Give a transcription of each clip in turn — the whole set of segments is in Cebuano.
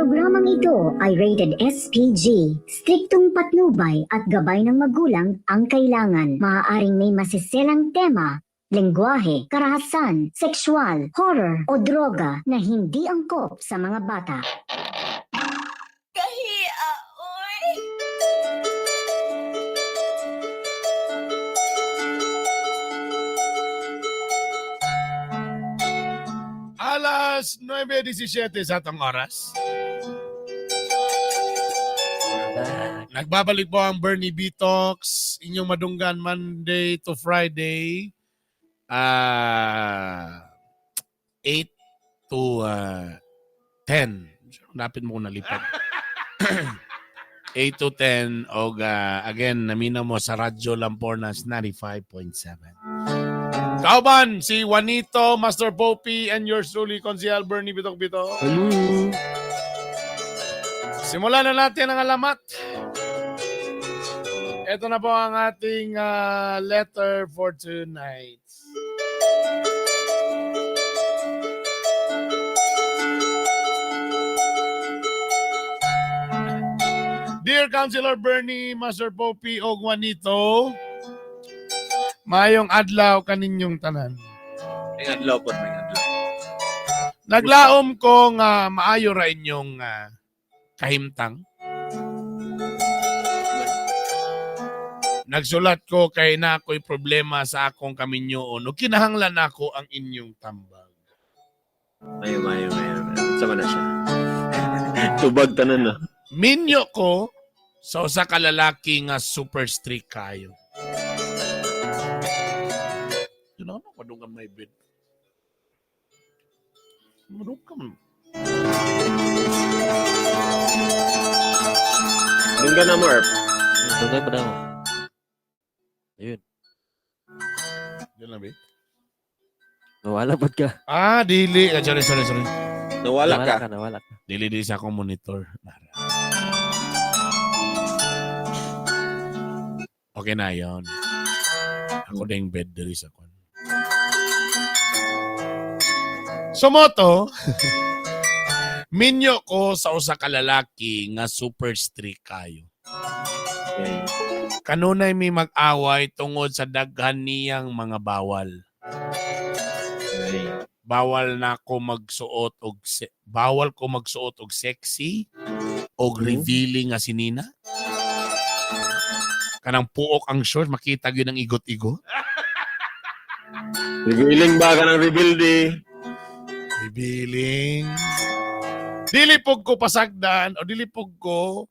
Programang ito ay rated SPG. Striktong patnubay at gabay ng magulang ang kailangan. Maaaring may masiselang tema, lengguwahe, karahasan, sexual, horror o droga na hindi angkop sa mga bata. Kahiya, oy. Alas 9:17 sa atong oras. Nagbabalik po ang Bernie B. Talks, inyong madunggan Monday to Friday, 8 to 10. Napin mo kung nalipat. 8 to 10 og again namina mo sa Radyo Lampornas 95.7. Kauban si Juanito, Master Popey, and yours truly, Konsyal Bernie Bitok Bitok. Hello. Simulan na natin ang alamat. Ito na po ang ating letter for tonight. Dear Councilor Bernie, Master Popey o Juanito, mayong adlaw kaninyong tanan. May adlaw po, may adlaw. Naglaom ko nga maayo ra inyong kahimtang. Nagsulat ko kay na ako'y problema sa akong kaminyoon o kinahanglan nako ang inyong tambag. Mayo, mayo, mayo. Sama na siya. Tubag tanan na. Minyo ko sa usa ka lalaki nga super strict kayo. Yun na ano, madunggan may bed. Madunggan. Dunggan na mo, Erp. Dugay pa daw. Ayun. Yun lang, be. Nawala pod ka. Ah, dili. Ah, sorry, sorry, sorry. Nawala Nawala ka. ka, nawala ka. Dili dili sa akong monitor. Nara. Okay na yon. Ako na yung bed diri sa kwan. Sumoto, minyo ko sa usa ka lalaki nga super strict kayo. Okay. Kanunay mi mag-away tungod sa daghan niyang mga bawal. Okay. Bawal na ako magsuot og bawal ko magsuot og sexy og revealing nga sinina. Kanang puok ang short makita gyud ang igot-igot. Revealing ba ka ng reveal di? Revealing. Dili pug ko pasagdan o dili pug ko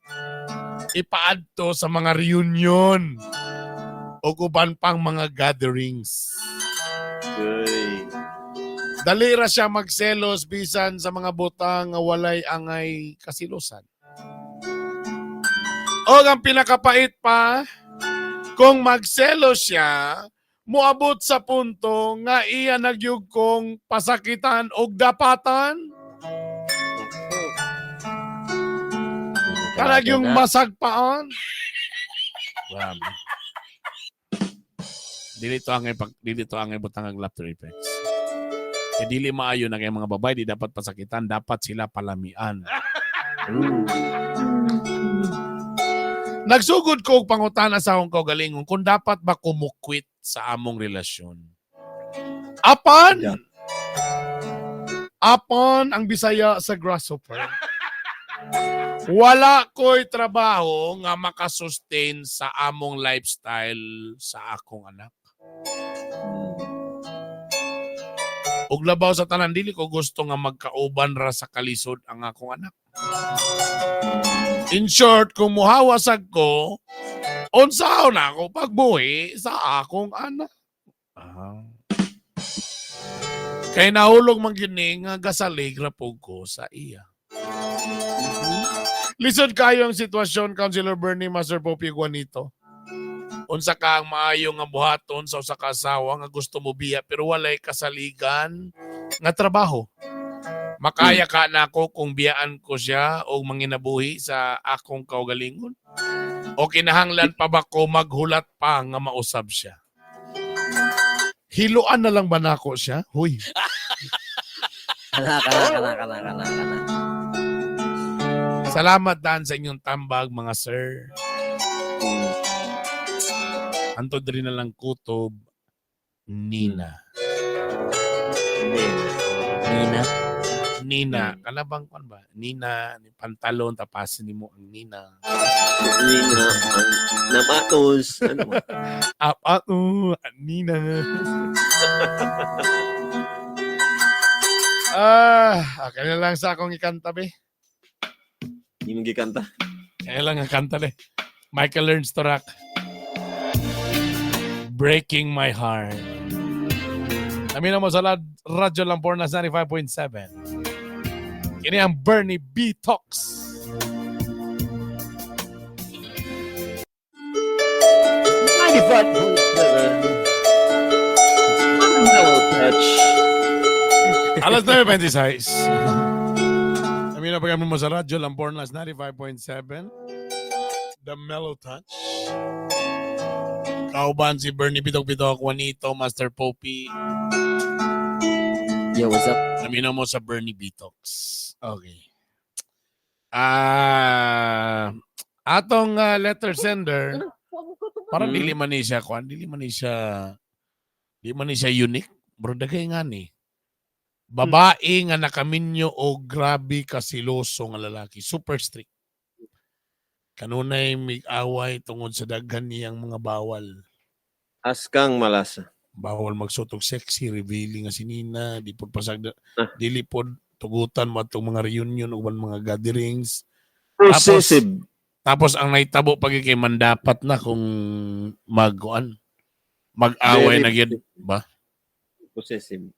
ipaadto sa mga reunion o uban pang mga gatherings. Okay. Dali ra siya magselos bisan sa mga butang nga walay angay kasilosan. O ang pinakapait pa, kung magselos siya, moabot sa punto nga iya nagyug kong pasakitan og dapatan. Kanag yung masagpaan. Grabe. Dili to ang dili to ang butang ang laughter effects. Eh, dili maayo na kay mga babae, di dapat pasakitan, dapat sila palamian. Nagsugod ko og pangutana sa akong kaugalingon kung dapat ba kumukwit sa among relasyon. Apan! Yeah. Apan ang Bisaya sa grasshopper. Wala ko'y trabaho nga makasustain sa among lifestyle sa akong anak. Ug labaw sa tanan dili ko gusto nga magkauban ra sa kalisod ang akong anak. In short, kung muhawasag ko, unsaon na ako pagbuhi sa akong anak. Ah. Kay nahulog man gyud ni nga gasalig ra pug ko sa iya. Lisod kayo ang sitwasyon, Councilor Bernie Master Popey Juanito. Unsa ka ang maayo nga buhaton sa usa ka asawa nga gusto mo biya pero walay kasaligan nga trabaho. Makaya ka na ako kung biyaan ko siya o manginabuhi sa akong kaugalingon? O kinahanglan pa ba ko maghulat pa nga mausab siya? Hiluan na lang ba nako siya? Huy. Kana, kana, kana, kana, kana, kana. Salamat daan sa inyong tambag, mga sir. Antod rin na lang kutob, Nina. Nina. Nina. Nina, kanabang kwan ba? Nina, ni pantalon tapasin nimo ang Nina. Nina. Ang namatos. Ano ba? Up, up, Nina. Ah, okay na lang sa akong ikanta be. Hindi mo gikanta. Kaya lang ang kanta be. Michael Learns to Rock. Breaking My Heart. Namin mo sa Radyo Lampornas 95.7. Kini ang Bernie B. Talks. 95.7. Mellow Touch. Alas 9:26. Namin na pag mo sa Radyo Lampornas 95.7. The Mellow Touch. Kauban si Bernie Bitok Bitok, Juanito, Master Popey. Yo, what's up? Naminaw mo sa Bernie Bitox. Okay. Ah, atong letter sender, parang dili man ni siya kuan, dili man ni siya unique. Bro, daghay nga ni. Babae nga nakaminyo o grabe kasiloso nga lalaki, super strict. Kanunay mig-away tungod sa daghan niyang mga bawal. Askang malasa. Bawal magsuot og sexy, revealing nga si Nina, di pod pasag Ah. dili pod tugutan mo atong mga reunion uban mga gatherings. Possessive. Tapos ang nahitabo pag kay mandapat na kung magkuan mag-away Very na gyud ba? Possessive.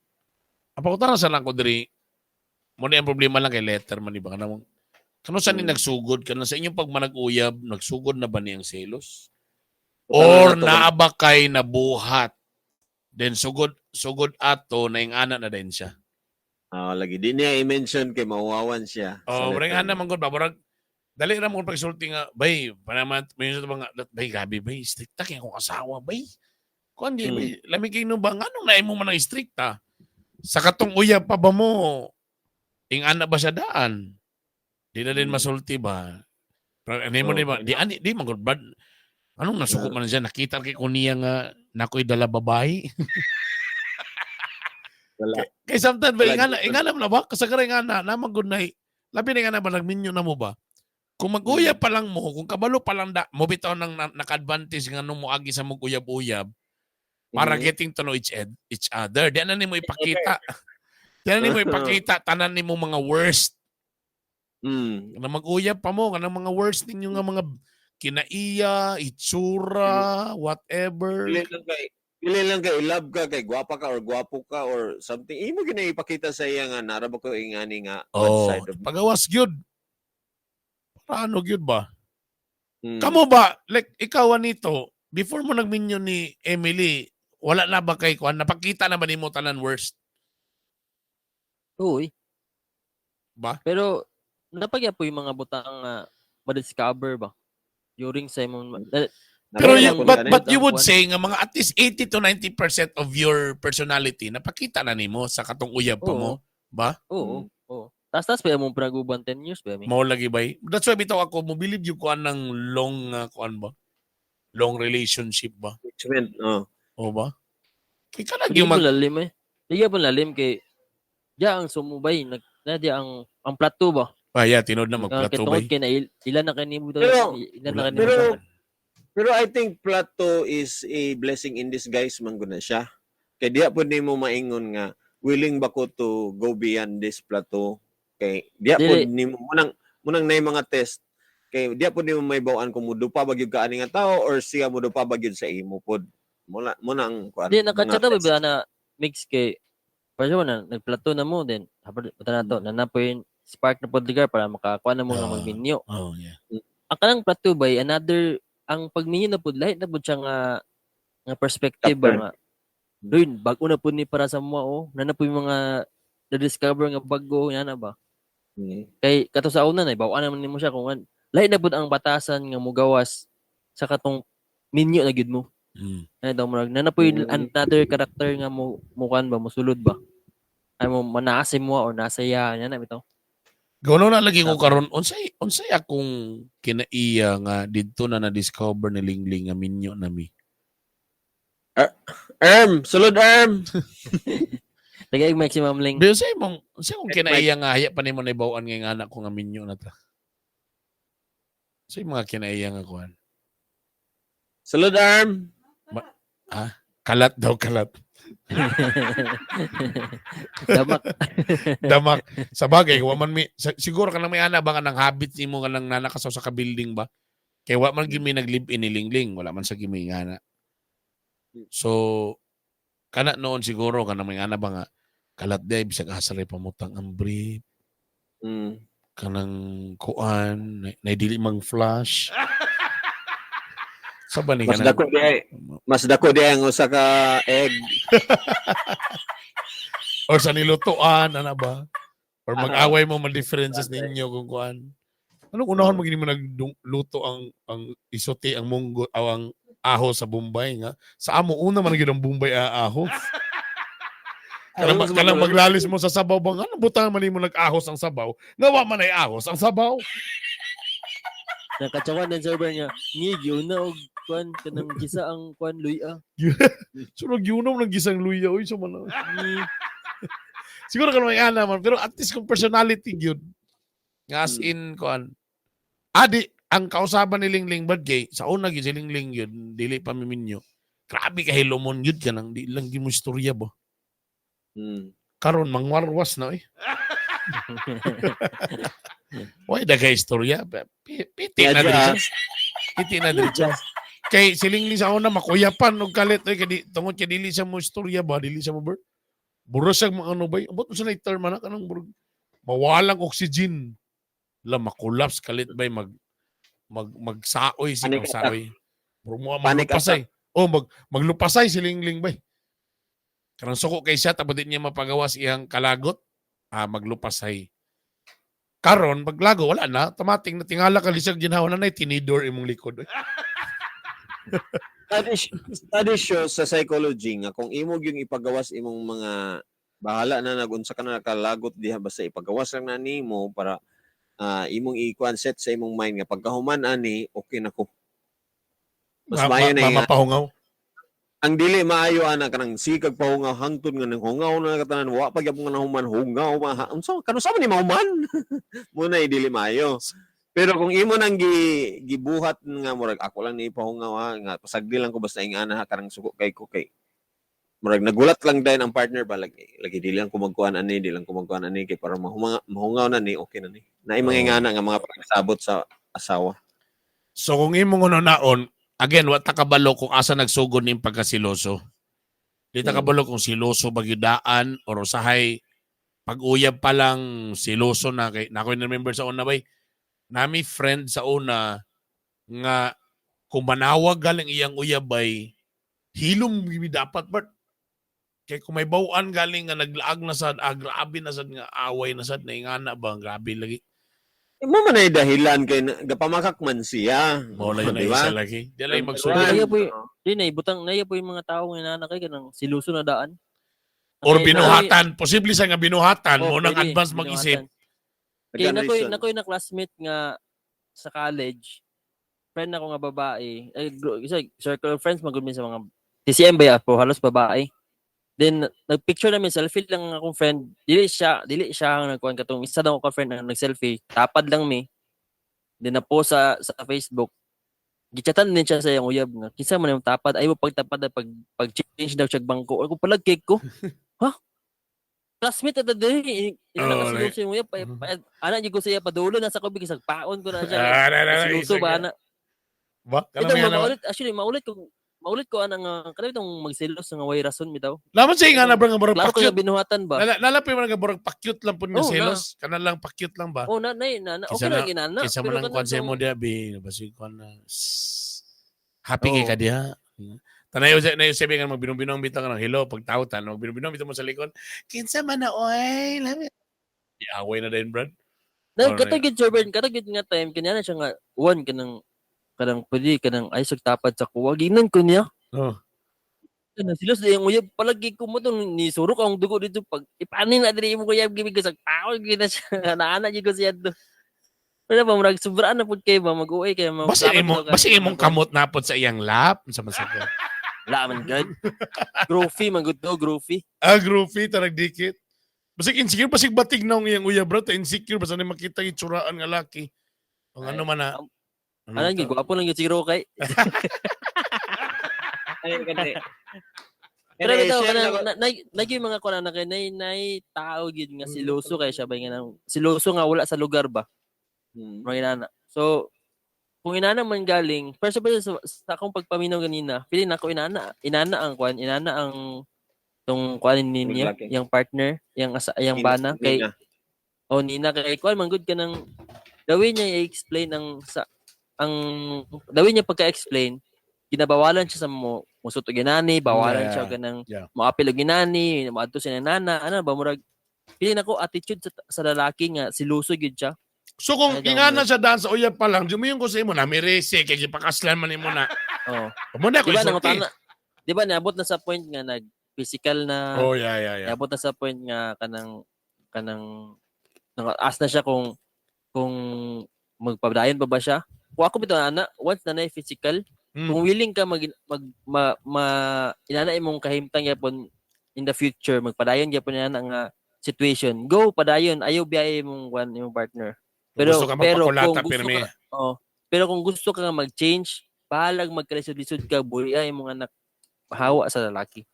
Ang pangutana sa lang ko diri mo na ang problema lang kay letter man, di ba, kanang kano sa ni nagsugod kana sa inyong pagmanag-uyab, nagsugod na ba niyang selos or naa ba kay nabuhat then sugod sugod ato na ing ana na din siya? Ah, lagi. Di niya i-mention kay mauwawan siya sa Oh, murag letter. ana man gud ba, murag dali ra mo pagsulti nga bay, panaman may sa mga bay, gabi bay, strikta kay akong asawa bay. Kuan di bay, lami kay no ba nganong naimo man ang strikta? Sa katong uyab pa ba mo ing ana ba siya daan? Di na din masulti ba? Pero ano mo Oh, di ba? Di ani di man gud brad. Anong nasuko man siya, nakita kay ko niya nga nakoy dala babae. Wala. Kay sometimes ba Wala ingana gyud. ingana na ba kasagaran ingana na man gud nay. Labi na ingana ba nagminyo na mo ba? Kung mag-uyab pa lang mo, kung kabalo pa lang da, mo bitaw nang naka-advantage nga nung moagi sa mag-uyab-uyab para getting to know each other. Di na nimo ipakita. Di na nimo ipakita tanan nimo mga worst. Kanang mag-uyab pa mo, kanang mga worst ninyo nga mga kinaiya, itsura, whatever. Dili lang kay love ka kay gwapa ka or gwapo ka or something. Imo gyud na ipakita sa iya nga nara ba ko ingani nga bad Oh, side of me. pagawas gyud. Para ano gyud ba? Kamo ba, like ikaw Anito, before mo nagminyo ni Emily, wala na ba kay kuan? Napakita na ba nimo tanan worst Uy. ba? Pero napagya po yung mga butang ma-discover ba? During sa imong Pero Nakita you, ko but na but you would Kuan. say nga mga at least 80 to 90% of your personality napakita na nimo sa katong uyab pa mo, ba? Oo. Oo. Taas-taas pa imong pinaguban 10 years ba mi? Mao lagi bay. That's why bitaw ako mo believe you kuan ng long kuan ba? Long relationship ba? Engagement, oh. O ba? Kay kanang Di yung po mag lalim eh. Di po lalim kay diya ang sumubay nag na diya ang plateau ba? Ah, yeah, tinod na Kay magplato tungod bay. kay na ilan na kanimo ilan na Wala. kanimo. Pero I think plateau is a blessing in disguise man gud na siya. Kay diya pud nimo maingon nga willing ba ko to go beyond this plateau, kay diya Dili. pud nimo munang nay mga test, kay diya pud nimo mahibaw-an kung mudupa ba gyud ka ani nga tao or siya mudupa ba gyud sa imo pud. Muna muna ang kuan. Di mga nakachata ba test. ba na mix kay parang na nagplato na mo then hapon na to na na po yung spark na pod lugar para makakuha na mo nga Ah. magminyo. Oh, yeah. Ang kanang plateau ba another ang pagminyo na pod lahi na pod siya nga nga perspective ba Chapter. nga dun bago na pod ni para sa mo oh na na po yung mga na-discover nga bago yan na ba kay kato sa una na ibaw naman nimo siya kung lahi na pud ang batasan nga mugawas sa katong minyo na gyud mo. Ay daw murag na na po yung another character nga mo mukan ba mosulod ba ay mo manaasi mo or nasa iya yan na bitaw. Gawin na lagi ko karon, unsay akong kinaiya nga didto na na-discover ni Lingling nga minyo na mi? Erm, sulod erm. Tagay mic si Ma'am Ling. Di unsay akong kinaiya nga haya pa nimo naibawaan nga anak ko nga minyo na ta. Unsay mga kinaiya nga kuan? Sulod erm. Kalat daw, kalat. Damak. Damak. Sa bagay, wa man mi siguro kanang may ana ba nga nang habit nimo nga nang nanakasaw sa ka-building ba? Kay wa man gyud mi nag-live-in ni Lingling, wala man sa gimi nga ana. So kana noon siguro kanang may ana ba nga kalat day bisag asa ray pamutang ang brief, kanang kuan na dili mang flash. Sa ba ni Mas kanang dako di ay, mas dako di ay ang usa ka egg. Or sa nilutuan ana ba? Or mag-away mo man differences ninyo kung kuan. Anong unahon mo gini mo nagluto ang isote ang munggo o ang aho sa Bombay nga? Sa amo una man gyud ang Bombay a aho. Kanang maglalis mo sa sabaw ba nga anong butang man nimo nag-ahos ang sabaw? Nga wa man ay ahos ang sabaw. Nakatsawan ng server niya. Ni na og kuan kanang gisa ang kuan luya. So nagyunom ng gisang luya oy sa man. Ni Siguro kanang may ana man pero at least kung personality gyud nga as in kuan. Adi ang kausaban ni Lingling bad kay sa una gyud si Lingling gyud dili pa miminyo. Grabe ka hilomon gyud kanang di lang gyud mo istorya ba. Karon mangwarwas na eh. Why dagay istorya? Piti na Yeah, diri. Piti na diri. Kay si Lingling sa una makuyapan og kalit oy kay di, tungod kay dili siya mo istorya ba, dili siya mo ber. Buro siya mga ano ba, abot mo sa term man kanang burog mawalang oxygen. La makulaps kalit bay mag mag magsaoy si Panic magsaoy. Murag mo Panic maglupasay. Oh, maglupasay si Lingling bay. Kanang suko kay siya tapos di niya mapagawas iyang kalagot. Ah, maglupasay. Karon paglago wala na, tamating na tingala ka lisag ginhawa na nay tinidor imong likod. Study show sa psychology nga kung imo yung ipagawas imong mga bahala na nagunsa ka na nakalagot diha basta ipagawas lang na nimo para imong i-kuan set sa imong mind nga pagkahuman ani okay na ko. Mas maayo na nga Mapahungaw. Ang dili maayo ana kanang sikag pahungaw hangtod nga nang hungaw na katanan wa pa gyapon nga nahuman hungaw ma unsa kanu sa man ni mahuman muna dili maayo. Pero kung imo nang gibuhat nga murag ako lang ni ipahungaw ha nga pasagdi lang ko basta ingana ha kanang suko kay ko kay murag nagulat lang dayon ang partner ba lagi lagi dili lang ko magkuan ani, dili lang ko magkuan ani kay para mahungaw, mahungaw na ni okay na ni naay mga Oo. ingana nga mga pagsabot sa asawa. So kung imong naon, again, wa ta kabalo kung asa nagsugod ning pagkasiloso. Di ta kabalo kung siloso bagyudaan or usahay pag-uyab pa lang siloso na kay na ako remember sa una bay nami friend sa una nga kung manawag galing iyang uyab bay hilom gyud dapat but kay kung may bawaan galing nga naglaag na sad, ah, grabe na sad nga away na sad na ingana ba grabe lagi. Mo man ay dahilan kay gapamakak man siya. Mao lagi na Di ba? isa lagi di lang magsugod. Naiya po di na ibutang naiya po yung mga tao nga nana kay kanang siluso na daan. Or Kay binuhatan, posible sa nga binuhatan Oh, mo nang pwede, advance mag-isip. binuhatan. Kay Dagan nakoy reason. nakoy na classmate nga sa college, friend ako nga babae. Ay, isa, circle of friends magud mi sa mga TCM ba ya po halos babae. Then nagpicture namin selfie lang ang akong friend. Dili siya ang nagkuan katong isa daw ko ka friend ang nag-selfie. Tapad lang mi. Then na post sa Facebook. Gichatan din siya sa iyang uyab nga kinsa man yung tapad ay mo pagtapad na pag change daw siya bangko. Ako palag cake ko. Ha? Classmate at diri ina Oh, na siluso yung uyab pa, ana gyud ko sa iya padulo nasa ko bisag paon ko na siya. Ah, na, na, na, Siluso isa ba ka. ana? Ba? Ito Kanang may ano. maulit actually maulit ko anang kanang itong magselos nga way rason bitaw. Laman siya nga na bro nga murag Klaro ko pakyut. nga binuhatan ba? Lalapin man nga murag pakyut lang pud nga Oh, na. selos. Kana lang pakyut lang ba? Oh na na na, na Kisa okay na- na ginana. Kaysa man ang kanang kwan sa imo tong- diha bi, basig kwan na. Sss. Happy kay Oo. ka diha. Tanayo sa nayo sabi nga magbinong-binong bitang nga hello pagtaw tan magbinong-binong bitang mo sa likod. Kinsa man na oy? Lami. Iaway na din, Brad. Na Alright. katong gid Sir Bern, katong gid nga time kanya na siya nga one kanang kanang pwede kanang ay tapad sa kuwa ginan ko niya. Oh. Kana silos di ang uyab palagi ko mo to ni surok ang dugo dito pag ipanin na diri imong uyab gibig ko sa tao gyud na siya naana gyud ko siya do. Pero ba murag sobraan na pud kay ba mag-uwi kay ma. Basta imong basta imong kamot napod sa iyang lap sa masakit. Wala man gud. Groovy man gud to, groovy. Ah, groovy tarag dikit. Basig insecure, basig batig na ang iyang uyab bro, ta insecure basta ni makita itsuraan nga laki. Ang ano man na. Ano gyud gwapo lang gyud siguro kay. Ay, kani. Pero Kani, bitaw share kana na ko- na na yung mga kuan na kay nay nay tao gyud nga siloso kay siya ba nga nang siloso nga wala sa lugar ba. Mga inana. So kung inana man galing, pero sa akong pagpaminaw ganina, feeling nako inana, inana ang kuan, inana ang tong kuan niya, Laki. yung partner, yung asa, yung bana kay Nina. oh Nina kay kuan man good ka nang dawin niya i-explain ang sa ang dawin niya pagka-explain ginabawalan siya sa mo musot og ginani, bawalan siya kanang moapil og ginani, moadto siya ng nana, ano ba murag feeling nako attitude sa lalaki nga siluso gyud siya. So kung Ay, ingana siya daan sa uyab pa lang, jumiyon ko sa imo na mirese kay gipakaslan man nimo na. Oh. Mo na ko Di ba isulti. nangutana? Di ba niabot na sa point nga nag physical na Oh, yeah. niabot na sa point nga kanang kanang nang ask na siya kung magpadayon pa ba siya. Kung ako bitaw ana, once na na physical, kung willing ka mag, mag ma, ma inana imong kahimtang gyapon in the future magpadayon gyapon inana nga situation, go padayon, ayaw biyahe imong kwan imong partner. Pero Gusto ka pero kung magpakulata, gusto pirmi. ka, oh, pero kung gusto ka nga mag-change, bahalag magkalisod-lisod ka, buhi imong anak hawa sa lalaki.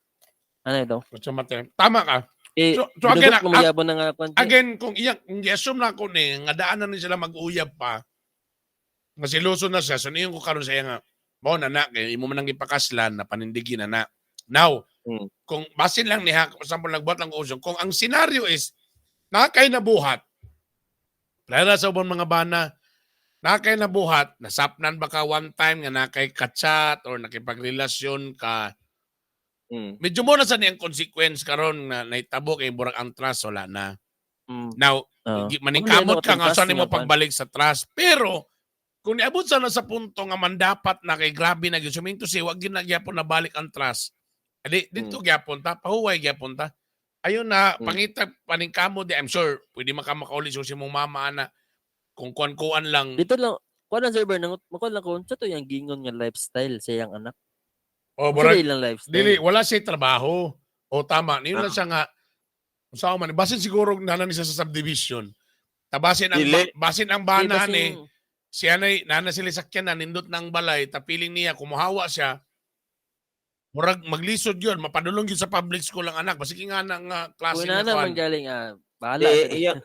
Ano ito? Gusto mate. Tama ka. Eh, So again, binugot mo magyapon na nga kwan. Again, kung iyang kung i-assume na ako ni nga daan na ni sila mag-uyab pa, nga siluso na siya, so niyon ko karon sa iya nga, mao na na, kay imo man ang gipakaslan, na panindigin na na. Now, kung basin lang niya, for example, nagbuhat lang ko usong, kung ang scenario is, nakakay na buhat, lalo sa ubang mga bana, nakakay na buhat, nasapnan ba ka one time nga nakay kachat or nakipagrelasyon ka, medyo mo na sa niyang consequence karon na naitabo kay burag ang trust, wala na. Now, Oo. Maningkamot ka nga Trust saan mo nga, pan. pagbalik sa trust. Pero kung niabot sana sa punto nga man dapat na kay grabe na gyud suminto si wag gyud na gyapon na balik ang trust. Adi dito gyapon ta, pahuway gyapon ta. Ayun na pangita paningkamot di I'm sure pwede man ka makauli sa imong mama ana kung kuan-kuan lang. Dito lang, kuan lang server nang makuan lang ko, sa to yung gingon nga lifestyle sa iyang anak. O Sa burag ilang lifestyle. dili wala siya trabaho. O tama, niyon lang Ah. siya nga unsa man basin siguro nana ni siya sa subdivision. Tabasin ang Dili. basin ang Di, bana basin- ni siya na nana sila sakyan na nindot ng balay tapiling niya kumuhawa siya murag maglisod yun mapadulong yun sa public school ang anak basig nga na nga klase Kung nga inana kuan. man galing ah, bahala. Di sa- iyang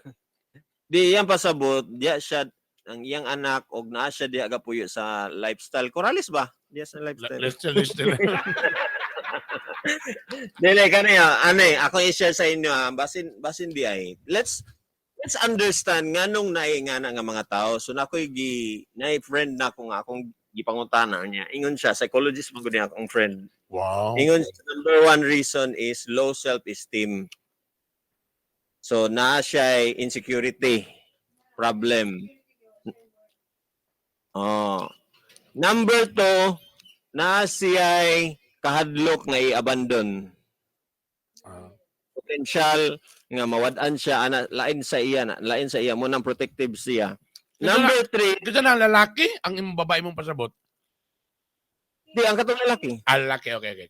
di iyang pasabot, diya siya ang iyang anak og naa siya diya gapuyo sa lifestyle. Corrales ba? Diya sa lifestyle. Let's let's Dili kani ah, ane ako i-share sa inyo ah, basin basin di ay. Let's understand nganong naingana nga mga tao. So nakoy gi naay friend na ko nga akong gipangutana niya. Ingon siya, psychologist man gud niya akong friend. Wow. Ingon siya, number one reason is low self-esteem. So naa siya insecurity problem. Oh. Number two, naa siya kahadlok nga i-abandon. Ah. Potential nga mawad-an siya ana lain sa iya na, lain sa iya mo nang protective siya. Number three, Kita na lalaki ang imong babae mong pasabot. di ang katong lalaki. Ah, lalaki. Okay.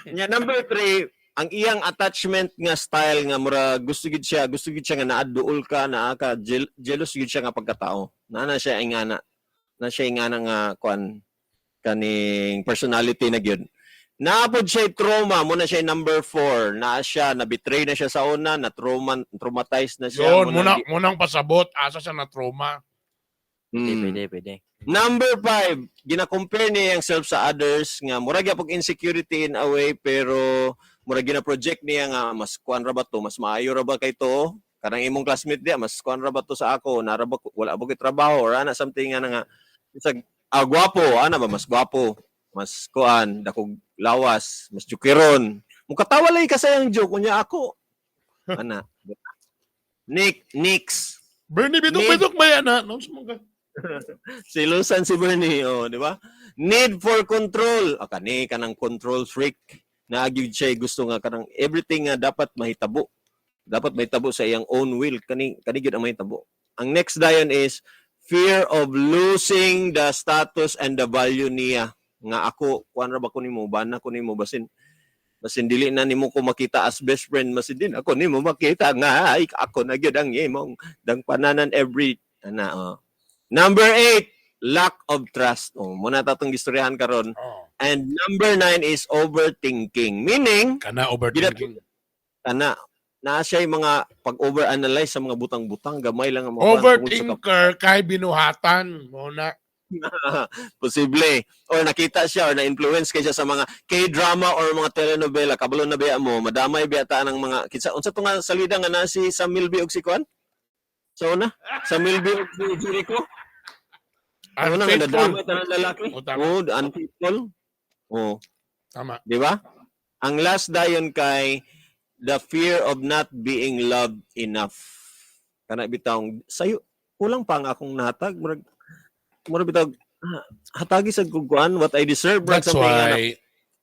Nya number three, ang iyang attachment nga style nga mura gusto gid siya nga naaduol ka, naa ka jealous gid siya nga pagkatao. Naa na siya ingana. Na siya ingana nga kuan kaning personality na gyud. Naapod siya trauma, mo na siya number four. Naa siya, na-betray na siya sa una, na trauma, traumatized na siya. Yun, Mo na muna munang pasabot asa siya na trauma. Pwede, pwede, pwede. Number five, gina-compare niya yung self sa others nga murag gyapon insecurity in a way pero murag gina-project niya nga mas kuan ra ba to, mas maayo ra ba kay to? Kanang imong classmate diya, mas kuan ra ba to sa ako, nara ba wala ba koy trabaho or ana something nga na nga sa ah, gwapo, ana ba mas gwapo, mas kuan, dakog lawas, mas jukiron. Mukatawa lay ka sa iyang joke unya ako. Ana. Nick, Nix. Bernie, bidok Need- bidok ba yan ha? No, sumangga. Silusan si Bernie, oh, di ba? Need for control. O kani kanang control freak. Naagi siya gusto nga kanang everything nga dapat mahitabo. Dapat mahitabo sa iyang own will. Kani kani gyud ang mahitabo. Ang next dayon is fear of losing the status and the value niya. Nga ako, kuan ra ba ko nimo, bana ko nimo, basin basin dili na nimo ko makita as best friend, masin din ako nimo makita nga ay, ako na gyud ang imong dangpananan every ana, oh. Number 8, lack of trust. Oh, muna ta tong gistoryahan karon. Oh. And number 9 is overthinking. Meaning, Kana overthinking. kana naa siya yung mga pag-overanalyze sa mga butang-butang, gamay lang ang mga kuwan tungkol sa Overthinker kay binuhatan mo na. Posible. Or nakita siya or na-influence kay siya sa mga K-drama or mga telenovela. Kabalo na biya mo, madamay biya ta ng mga kinsa unsa to nga salida nga na si Sam Milby og si kuan? Sa una? Sa Milby og si Jericho? Sa una nga Unfaithful. nadamay tanan lalaki. O, tama. Oh, unfaithful. Oh, Tama. di ba? Ang last dayon kay the fear of not being loved enough. Kana bitawng sayo kulang pa ang akong nahatag, murag murag bitaw ah, hatagi sa kuan what I deserve, murag That's something nga na- why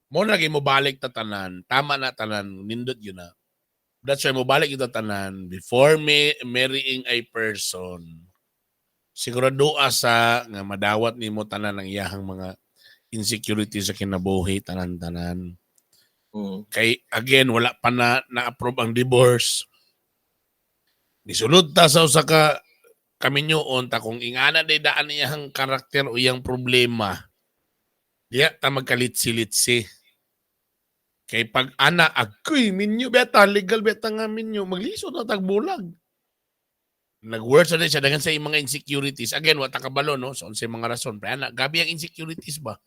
mo na mo balik ta tanan, tama na tanan, nindot yun na. That's why mo balik yung tanan before me marrying a person. Sigurado asa nga madawat nimo tanan ang iyahang mga insecurity sa kinabuhi tanan-tanan. Kay again wala pa na na-approve ang divorce. Nisulod ta sa usa ka kaminyoon ta kung ingana day daan iyang karakter o iyang problema. Diya ta magkalitsi-litsi. Kay pag ana agoy minyo beta legal beta nga minyo maglisod na tag bulag. Nag-worse na din siya daghan sa iyang mga insecurities. Again, wa ta kabalo no so unsay mga rason. Pero ana gabi ang insecurities ba.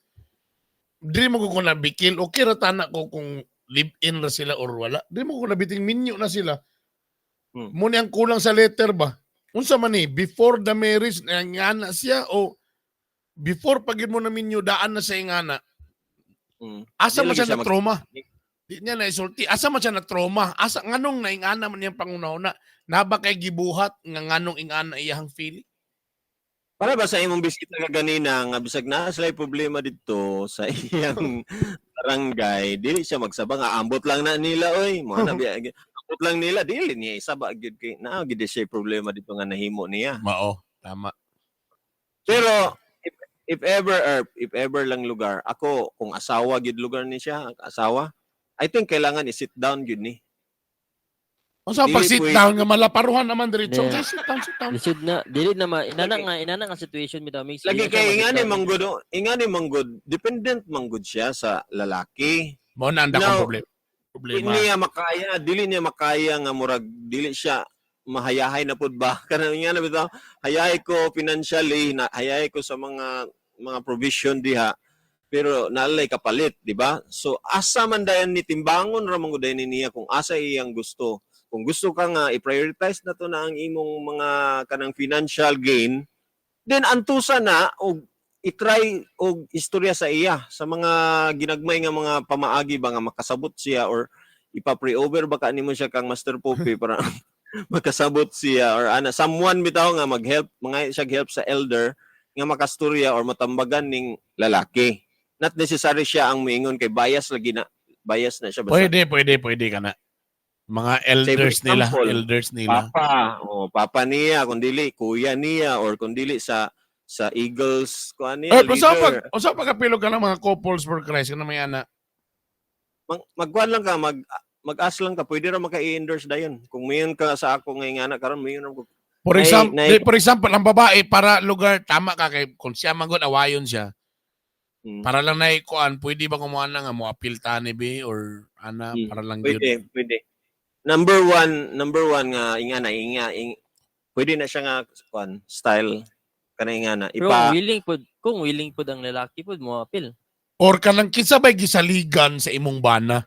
Dili mo ko nabikil okay ra tana ko kung live-in ra sila or wala. Dili mo ko nabiting minyo na sila. Mo ni ang kulang sa letter ba? Unsa man ni before the marriage na ngana siya o before pag yun mo na minyo daan na sa ingana. Asa Di man lagi siya siya na trauma? Di niya na isulti. Asa man siya na trauma? Asa nganong naingana man niyang panguna-una? Naba kay gibuhat nga nganong ingana iyang feeling? Para ba sa imong bisita ka ganina nga bisag naa sila problema dito sa iyang barangay, dili siya magsaba nga ambot lang na nila oy, mga na biya ambot lang nila dili niya isaba gyud kay naa gyud siya problema dito nga nahimo niya. Mao, tama. Pero if ever or if ever lang lugar, ako kung asawa gyud lugar ni siya, asawa, I think kailangan i-sit down gyud ni. Unsa Dili pag sit pwede. down nga malaparuhan naman diretso. Yeah. Okay, sit down, sit down. Lisod na dili na ma inana nga situation bitaw mix. Lagi Dili na kay siya ingani ma-sit down. manggod, oh, ingani manggod, dependent manggod siya sa lalaki. Mao na ang dakong Now, problema. Dili Problema. niya makaya, dili niya makaya nga murag dili siya mahayahay na pud ba kanang nga na bitaw hayahay ko financially na hayahay ko sa mga provision diha pero naalay kapalit, di ba? So asa man dayon ni timbangon ra man gud dayon ni niya kung asa iyang gusto. Kung gusto ka nga i-prioritize na to na ang imong mga kanang financial gain, then antusa na og i-try og istorya sa iya sa mga ginagmay nga mga pamaagi ba nga makasabot siya or ipa-pre-over ba ka nimo siya kang Master Pope para makasabot siya or ana someone bitaw nga mag-help mga siya help sa elder nga makastorya or matambagan ning lalaki. Not necessary siya ang miingon kay bias lagi na bias na siya basta. Pwede, pwede, pwede ka na. Mga elders nila, example, elders nila. Papa, oh, papa niya kung dili kuya niya or kung dili sa Eagles kuan niya Eh, pero sa leader. pag usa pagkapilo ka ng mga couples for Christ kana may ana. Magkuan lang ka, mag-ask lang ka, pwede ra maka i-endorse dayon. Kung mayon ka sa ako ngay ngana karon mayon ra ko. For example, for example, ang babae para lugar tama ka kay kung siya manggod awayon siya. Para lang na ikuan, pwede ba kumuha na nga mo appeal tani be or ana para lang gyud. Pwede, pwede. Number one nga ingana inga ing, pwede na siya nga kuan style kana ingana Pero ipa kung willing pud ang lalaki pud mo appeal. Or kanang kinsa bay gisaligan sa imong bana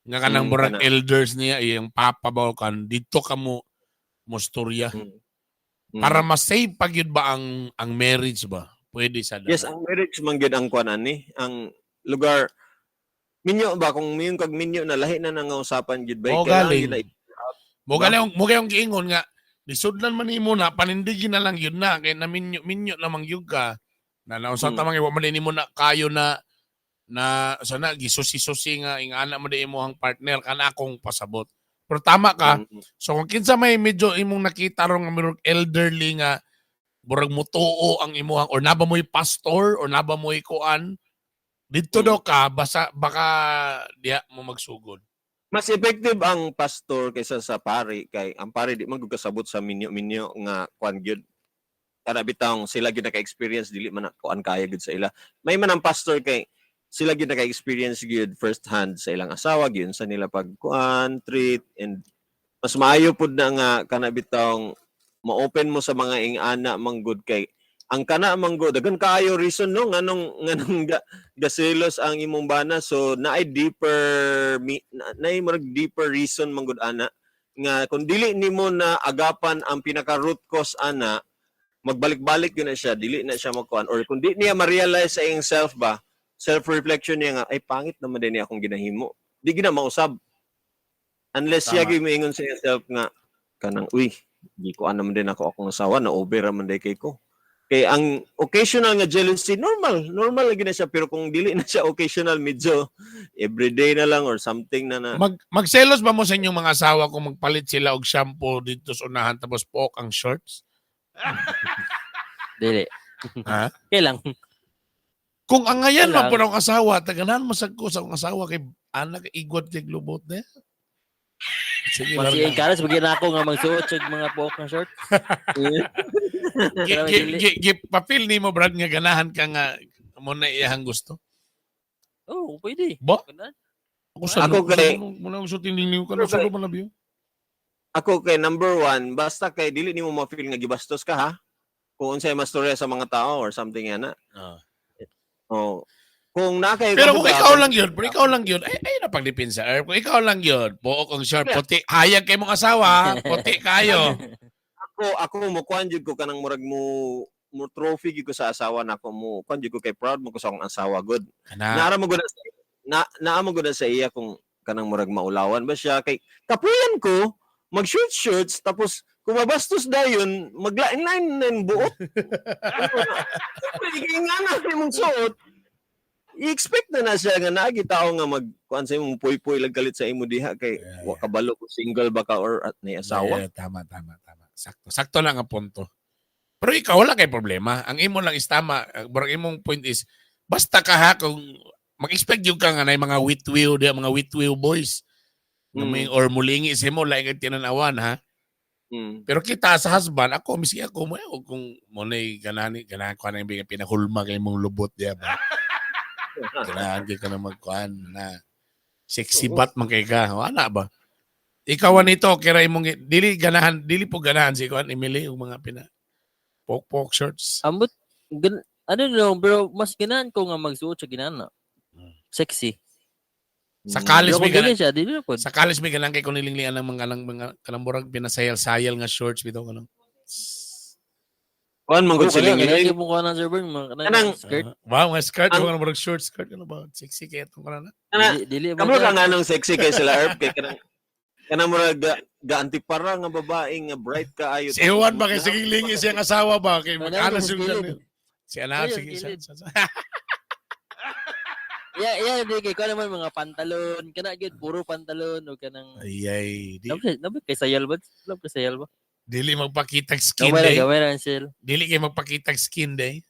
nga kanang murag kana. elders niya iyang papa ba o kan dito ka mo mo storya para ma-save pa gyud ba ang marriage ba? Pwede sa Yes, ang marriage man gyud ang kuan ani, ang lugar minyo ba kung miyon kag minyo na lahi na nga usapan gyud ba Mo kailangan galing. gyud na Mo gali mo kayong giingon nga lisodlan man nimo na panindigin na lang yun na kay na minyo minyo lamang gyud ka. Na naunsa tamang wa man nimo na kayo na na sana gisusi-susi nga ingana mo di imong partner kana akong pasabot. Pero tama ka. So kung kinsa may medyo imong nakita ron nga murag elderly nga murag mutuo ang imuhang or naba mo'y pastor or naba mo'y kuan didto daw ka basa baka diha mo magsugod. Mas effective ang pastor kaysa sa pari kay ang pari di man gud kasabot sa minyo-minyo nga kuan gyud. Kana bitawng sila gyud naka-experience, dili man na kuan kaya gyud sa ila. May man ang pastor kay sila gyud naka-experience gyud first hand sa ilang asawa gyud sa nila pag kuan treat, and mas maayo pud na nga kana bitawng ma-open mo sa mga ing-ana manggod kay ang kana manggod daghan kaayo reason, no, nganong nganong gaselos ang imong bana. So naay deeper naay murag deeper reason manggod ana nga kung dili nimo na agapan ang pinaka root cause ana, magbalik-balik yun na siya, dili na siya magkuan, or kung di niya ma-realize sa iyang self ba, self reflection niya nga ay pangit naman din niya akong ginahimo, di gina mausab unless siya Tama. gyud moingon sa iyang self nga kanang, "Uy, di ko naman din ako akong asawa na over man day kay ko." Kay ang occasional nga jealousy, normal normal lagi na siya, pero kung dili na siya occasional, medyo everyday na lang or something na na. Magselos ba mo sa inyong mga asawa kung magpalit sila og shampoo dito sa unahan tapos pook ang shorts? Dili. Ha? Kailang. Kung ang ngayon man Wala. po ang asawa, taganahan mo sa ko sa akong asawa kay anak igwat kay glubot na. Sige, Mas larga. i-encourage bagay na ako nga magsuot sa mga buhok ng short. Papil nimo, Brad, nga ganahan ka nga mo na iyahang gusto. Oh, pwede. Ba? Ganun. Ako sa Ako kay- mo na ang suotin ninyo ka na sa man labi. Ako kay number one, basta kay dili nimo ma-feel nga gibastos ka ha, kung unsay mastorya sa mga tao or something yan na. Oh. Kung na kay Pero kung ikaw lang yun, pero ikaw lang yun, ay ay na pagdipinsa. Eh, kung ikaw lang yun, buok ang short, puti, hayag kay mong asawa, puti kayo. Ako ako mo kuan jud ko kanang murag mo trophy gyud ko sa asawa nako, mo kuan jud ko kay proud mo ko sa akong asawa good. Kana. Naara mo gud na naa mo gud sa iya kung kanang murag maulawan ba siya kay kapuyan ko mag short shorts, tapos kung mabastos dayon maglain-lain na yung buot. Siyempre, kay nga na imong suot, i-expect na na siya nga naagi tao nga mag kuan sa imong puy-puy lang kalit sa imo diha kay wa kabalo kung single ba ka or at may asawa. Yeah, tama, tama, tama. Sakto. Sakto lang ang punto. Pero ikaw, wala kay problema. Ang imo lang is tama. Ang Pero imong point is, basta ka ha, kung mag-expect yung ka nga na yung mga witwiw, di, mga witwiw boys. Nga or mulingi si mo, laing kay tinanawan ha. Pero kita sa husband, ako, miski ako, mo, eh, kung mo na ganahan, ganahan ko na yung pinahulma kay mong lubot, di ba? Ganahan kay ka na magkuhan na sexy bat man kay ka. Wala ba? Ikaw nito, kira imong dili ganahan, dili po ganahan si kuan Emily yung mga pina pok pok shorts. Ambot ano no, pero mas ganahan ko nga magsuot sa ginana. Sexy. Sa college Pero may kung dili ganahan. siya, dili na pod. Sa college may ganahan kay kunilinglian ng mga kanang mga kanang murag pinasayal-sayal nga shorts bitaw kanang. Kuan man gud Oh, siling kaya mo kuha ng server, mga kanang skirt. Wow, mga skirt, mga murag short skirt ano ba? Sexy kay itong kanang. Kana- Dili dili Kamo ka nga nung sexy kay sila Herb kay kanang kanang murag gaantipara nga babae nga bright ka ayo. Si Juan ba kay sige lingi siyang asawa ba kay Wala, mag-anas sa yung gilid. ganun. Si anak Ayun, sige gilid. Yeah, di kay kuha naman mga pantalon, kana gyud puro pantalon o kanang Ay ay, di, Dapat kay sayal ba? Dapat kay sayal ba? dili magpakitag skin Gamay ra, day. gamay ra ang sale. Dili kay magpakitag skin day.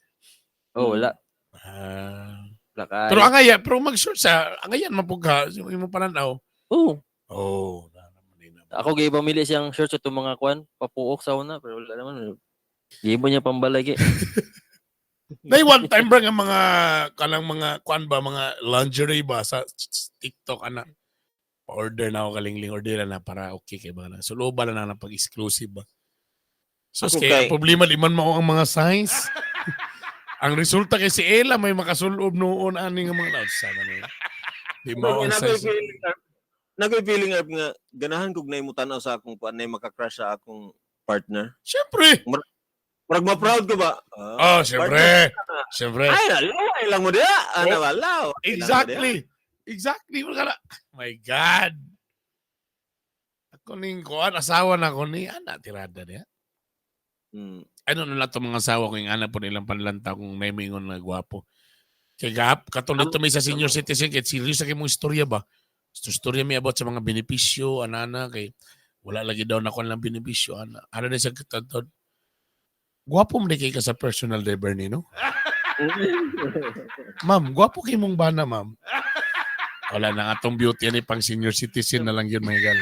Oh, wala. Ah. Wala kay. Pero ang aya, pero mag-short sa ang ayan mapugha yung imong pananaw. Oh, Oh, na naman din na. ako gay pamili siyang shorts sa itong mga kwan, papuok sa una, pero wala naman. Gibo niya pambalagi. Nay one time bro nga mga kanang mga kuan ba mga lingerie ba sa TikTok ana. Pa-order na ako kalingling order na para okay kay ba na. Sulo ba na na pag exclusive ba. So Ako kay kay- ang problema di man mao ang mga size. Ang resulta kay si Ella may makasulob noon ani nga mga sama na. Di mao ang size. Nagoy feeling Herb nga ganahan kog nay mo tan-aw sa akong kuan nay maka-crush sa akong partner. Siyempre. Murag ma-proud ko ba? Ah, Oh, siyempre. Siyempre. ay, laway lang mo diha. Ano Oh, ba? Laway lang mo diha. Exactly. Exactly. Wala ka na. My God. Ako ning kuan asawa na ko ni ana tirada niya. Ano na lang itong mga asawa ko yung anak po nilang panlanta kung may mingon na gwapo. Kay gap, katulad to may sa senior citizen, kay serious sa mong istorya ba? Istorya may about sa mga benepisyo, anana, kay wala lagi daw na lang benepisyo, ana. Ano na siya katantod? Gwapo mo na kay ka sa personal day, Bernie, no? Ma'am, gwapo kay mong bana, ma'am. Wala na nga tong beauty ani pang senior citizen na lang yun, mga gal.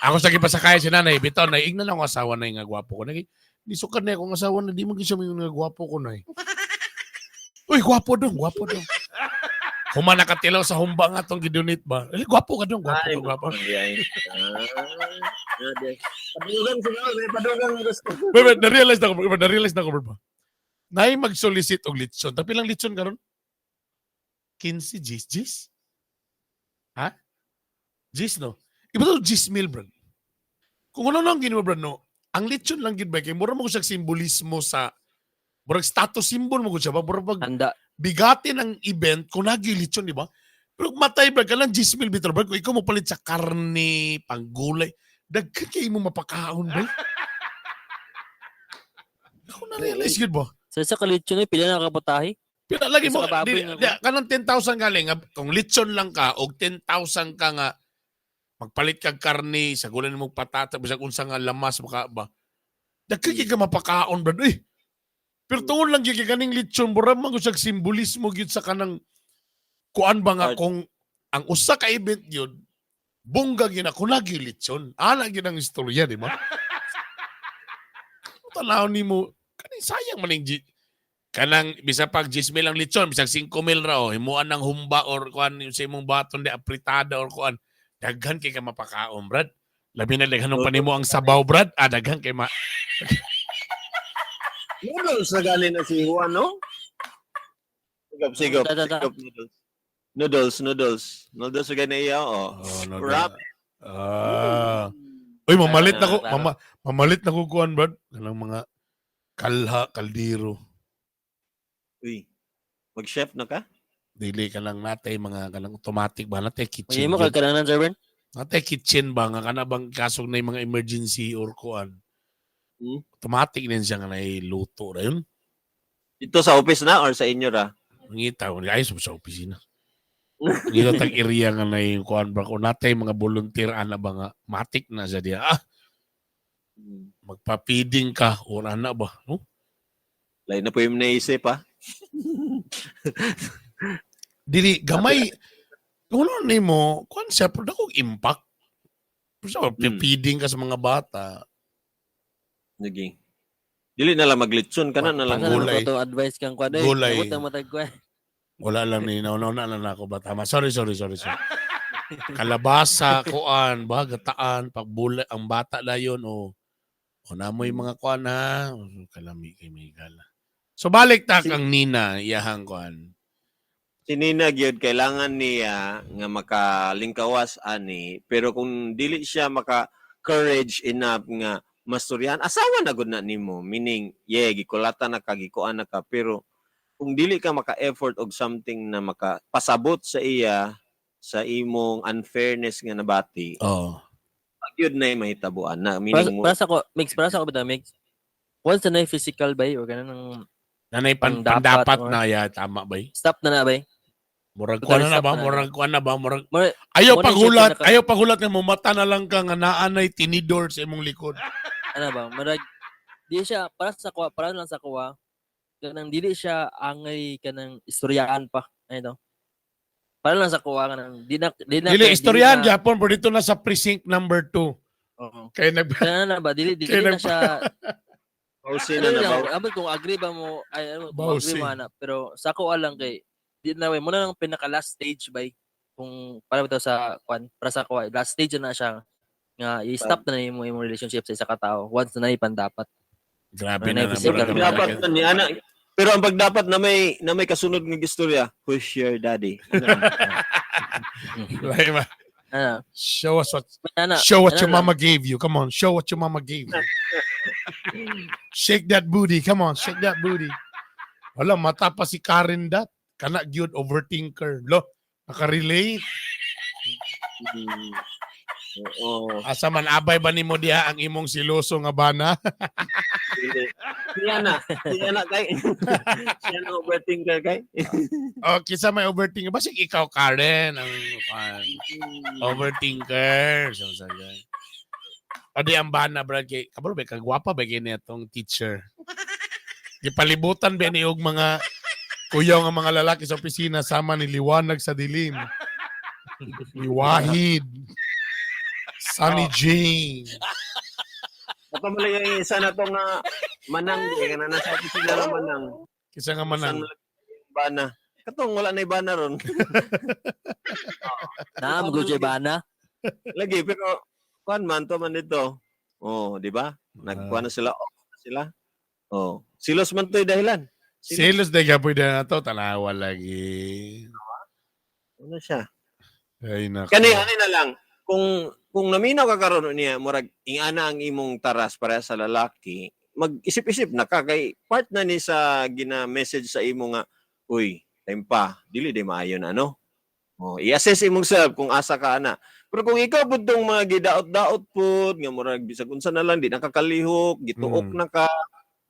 Ako sa gipasakay si nanay, bitaw na ingnan ako asawa na nga gwapo ko. Nagi, di sukad na akong asawa na di mo gyud siya moingon nga gwapo ko nay. Uy, gwapo dong, gwapo dong. Human nakatilaw sa humba nga tong gidunit ba? Eh, gwapo ka dong, gwapo Ay, ka, gwapo. Ay, ay. Ah, ah, padugang siguro, may padugang gusto. Wait, wait, na-realize na ko, wait, na-realize na ko, bro. Nay mag-solicit og litson. Tapi lang litson karon? 15 G's, G's? Ha? G's, no? Iba to G's mil, bro. Kung ano lang ginawa, bro, no? Ang litson lang gid ba kay mura mo siya simbolismo sa murag status symbol mo gud siya ba murag pag Handa. bigatin ang event kung nagi litson, di ba? Pero kung matay ba ka lang G's mil bitaw, bro, kung ikaw mo palit sa karne, panggulay, daghan kay mo mapakaon ba? Ako na-realize yun ba? Sa isa ka lechon eh, pila na kaputahi. Pero lagi mo, Sa kababoy di, nga di, kanang 10,000 galing, nga, kung litson lang ka, og 10,000 ka nga, magpalit kag karne, sa gulan mo patata, bisag unsa nga lamas maka ba. Daghan kay ka mapakaon, brad. Eh. Pero tungod lang gyud kay kaning litson, mura man gud siyag simbolismo gyud sa kanang kuan ba nga Art. kung ang usa ka event gyud bongga gyud ako lagi litson. Ana gyud ang istorya, di ba? Tanaw nimo kaning sayang man ning kanang bisa pag 10 mil ang litson, bisag 5 mil ra oh, himuan ng humba or kuan yung sa imong baton di apritada or kuan. Daghan kay ka mapakaon, brad. Labi na daghan pa nimo ang sabaw, brad. Ah, daghan kay ma Noodles na gali na si Juan, no? Sigop, sigop, Ta, ta, ta. sigop noodles. Noodles, noodles. Noodles sa gani iya, oh. Oh, no, Wrap. Ah. Uy, mamalit na ko, Klaro. mamalit na ko kuan, brad. Kanang mga kalha, kaldero. Uy, mag-chef na ka? Dili ka lang natay mga kanang automatic ba natay kitchen. May mo gyud. kagkananan, Sir Bern? Natay kitchen ba nga kana bang kasog na yung mga emergency or kuan. Automatic din siya nga nailuto ra yun. Dito sa office na or sa inyo ra? Ngita ko ayos sa opisina. Ngita tag area nga na yung kuan ba ko natay mga volunteer ana ba nga matik na sa diya. Ah, magpa-feeding ka or ana ba, no? Lain na po yung naisip, ah. Dili gamay kung ano nimo, kuan siya pero dako impact. Pero sa feeding ka sa mga bata, Naging. Dili na lang maglitson ka na na lang. Asa na Gulay. to advice kang kuan eh. Gulay. Abot ang matag kuan. Wala lang ni nauna na na ako ba tama. Sorry, sorry, sorry, sorry. Kalabasa, kuan, ba gataan, pagbulay ang bata dayon o o namoy mga kuan ha. Kalami kay may gala. So balik ta kang Nina iyahang kuan. Si Nina gyud kailangan niya nga makalingkawas ani pero kung dili siya maka courage enough nga masturyahan asawa na gud na nimo, meaning yeah, gikulata na ka, gikuan na ka, pero kung dili ka maka-effort og something na makapasabot sa iya sa imong unfairness nga nabati, Oh. gyud na mahitabuan na Para, meaning mo. para sa ko, mix, para sa ko ba mix? Once na physical bay or ganun ang Nanay pan, Ang dapat pandapat or- na ya tama ba? stop na na bay. Murag Total kuan na, na stop ba? na. Murag kuan na ba? Murag ayaw Mura yung paghulat, shit na ayaw paghulat nga mumata na lang ka nga naanay tinidor sa imong likod. Ano ba? Murag di siya para sa kuha, para lang sa kuha. Kanang dili siya angay kanang istoryaan pa. Ano to? Para lang sa kuha kanang di na Dili dili istoryahan na- gyapon pero dito na sa precinct number 2. Oo. Kay nag Kanang na ba dili dili Kaya na siya. Bawsi Ano na na lang, baw- abot kung agree ba mo, ay, ano, kung agree Bawsi. mo ana, pero sa ako lang kay di na way mo na lang pinaka last stage bay kung para ba to sa kwan, para sa kuha, last stage na siya nga i-stop na nimo imong relationship sa isa ka tawo once na dapat. Grabe Nanay na. physical murag- na. Dapat na ni ana pero ang pagdapat na may kasunod nga istorya, who's your daddy? Lahi ba? Ana, Show us what ana, show what ano your lang. mama gave you. Come on, show what your mama gave you. Shake that booty. Come on, shake that booty. Wala, mata pa si Karen dat. Kana gyud overthinker. Lo, nakarelate. Oo. Asa man abay ba nimo diha ang imong siloso nga bana? Dili. Siya na. Siya na kay. Siya na overthinker kay. O kinsa may overthinker? Basig ikaw, Karen, ang kuan, overthinker. So sa. O di ang bana, brad, kay kabalo ba kagwapa ba kay atong teacher. Gipalibutan ba ni og mga kuyaw nga mga lalaki sa opisina sama ni Liwanag sa Dilim. Ni Wahid. Sunny Jane. Ato mo lang yung isa na to nga manang di ka na nasa opisina lang manang. Kinsa nga manang? Saan mo lang yung bana. Katong wala na ibana ron. Na mo gyud bana. Lagi pero kuan man to man dito. Oh, di ba? Nagkuan na sila, off na sila. Oh, silos man to'y dahilan. Silos de gapoy na to, tanawa lagi. Ano siya? Ay nako. Kani ani na lang kung naminaw ka karon niya murag ingana ang imong taras para sa lalaki, mag-isip-isip na ka kay part na ni sa gina-message sa imo nga, "Uy, time pa, dili di maayo na, no?" Oh, i-assess imong self kung asa ka ana. Pero kung ikaw pud tong mga gidaot-daot pud nga murag bisag unsa na lang di nakakalihok, gituok na ka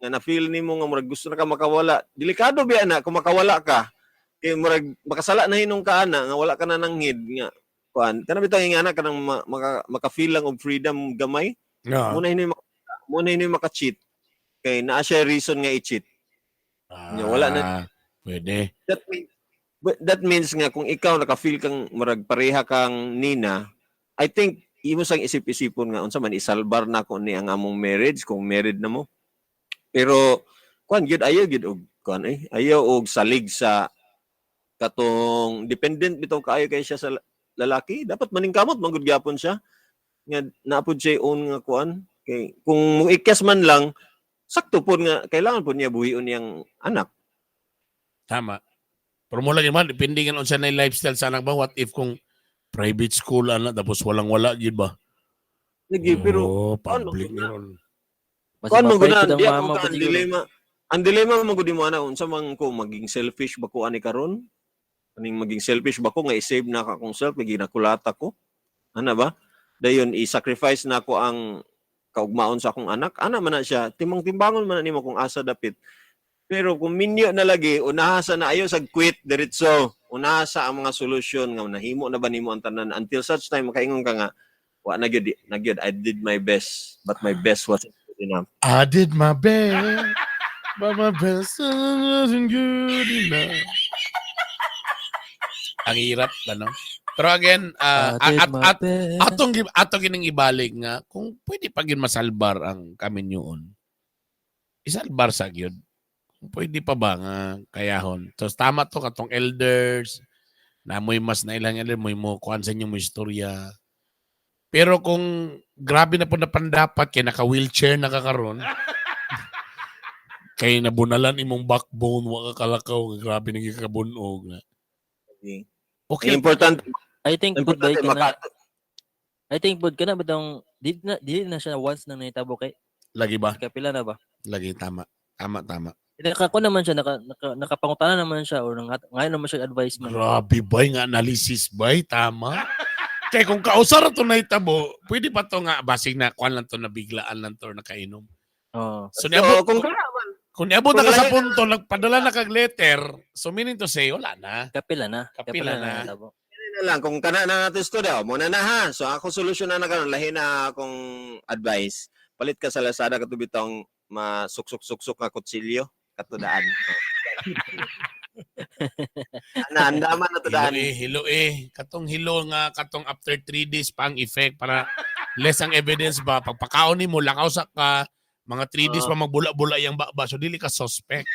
nga na-feel nimo nga murag gusto na ka makawala. Delikado biya na kung makawala ka. Kay murag makasala na hinong ka ana nga wala ka na nanghid nga kuan. Kana bitaw nga ana kanang maka-feel lang og freedom gamay. Muna hinoy maka-cheat. Kay naa siya reason nga i-cheat. Wala na. Ah, pwede. That means nga kung ikaw naka-feel kang murag pareha kang Nina, I think imo sang isip-isipon nga unsa man isalbar na ko ni ang among marriage kung married na mo. Pero kuan gyud, ayaw gyud og kuan eh, ayaw og salig sa katong dependent bitaw kaayo kay siya sa lalaki, dapat maningkamot man gud gyapon siya nga naa pud siya own nga kuan kay kung muikyas man lang sakto pud nga kailangan pud niya buhion niyang anak. Tama. Pero mo lagi man, depende nga unsa na yung lifestyle sa anak ba? What if kung private school anak tapos walang wala gyud ba? Lagi pero Oh, public ano, ni ron. Basta kuan man mabait gud na pud ang di ako mama ka pud ang siguro. dilema. Ang dilema man gud mo ana, unsa man ko, maging selfish ba ko ani karon? Kaning maging selfish ba ko nga i-save na ka akong self kay ginakulata ko? Ana ba? Dayon i-sacrifice na ko ang kaugmaon sa akong anak. Ana man na siya, timang-timbangon man na nimo kung asa dapit. Pero kung minyo na lagi, unaha sa na ayo sa quit diretso. Unaha sa ang mga solusyon nga nahimo na ba nimo ang tanan until such time makaingon ka nga wa na gyud na gyud, I did my best but my best wasn't good enough. I did my best, but my best wasn't good enough. Ang hirap, ano? Pero again, I did at, my at, best. atong gining ibalik nga kung pwede pa gyud masalbar ang kaminyoon. Isalbar sa gyud. Kung pwede pa ba nga kayahon. So tama to katong elders na mo'y mas na ilang elder mo'y mo kuan sa inyo mo istorya. Pero kung grabe na po na pandapat kay naka wheelchair na ka karon, kay nabunalan imong backbone, wa ka kalakaw, grabe na gyud kabunog na. Okay. Okay. Ang important I think pud importante ba ka na maka I think pud kana bitong di na siya once nang nahitabo kay Lagi ba? kapila na ba? Lagi, tama. Tama, tama. Naka naman siya nakapangutana naman siya or ngayon naman siya advice man. Grabe bay nga analysis bay, tama. Kaya kung kausar to na itabo, pwede pa to nga basig na kuan lang to, nabiglaan lang to or nakainom. Oo. So So, niabot kung kana man kung niabot na kung ka sa lahi- punto nagpadala na kag letter, so meaning to say wala na. Kapila na. Kapila na. nahitabo. Na lang kung kana na natin istorya mo na na ha. So ako solusyon na na karon, lahi na akong advice. Palit ka sa Lazada kato bitong masuksok-suksok nga kutsilyo katudaan. Oh. Ana andaman na Hilo tudaan. eh, hilo eh. Katong hilo nga katong after 3 days pa ang effect para less ang evidence ba pagpakaon nimo lakaw sa ka mga 3 days pa magbula-bula yang baba, so dili ka suspect.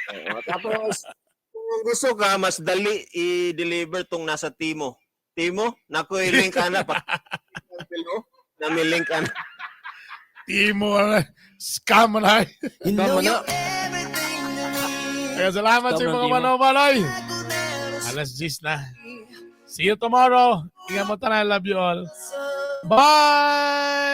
Oo, tapos kung gusto ka mas dali i-deliver tong nasa Timo. Timo, nako i-link ana pa. Na may link ana. Timo scam na. Tama na. Kaya salamat sa Scam ng mga Timo. manomalay. Alas 10 na. See you tomorrow. Ingat mo tanan. I love you all. Bye!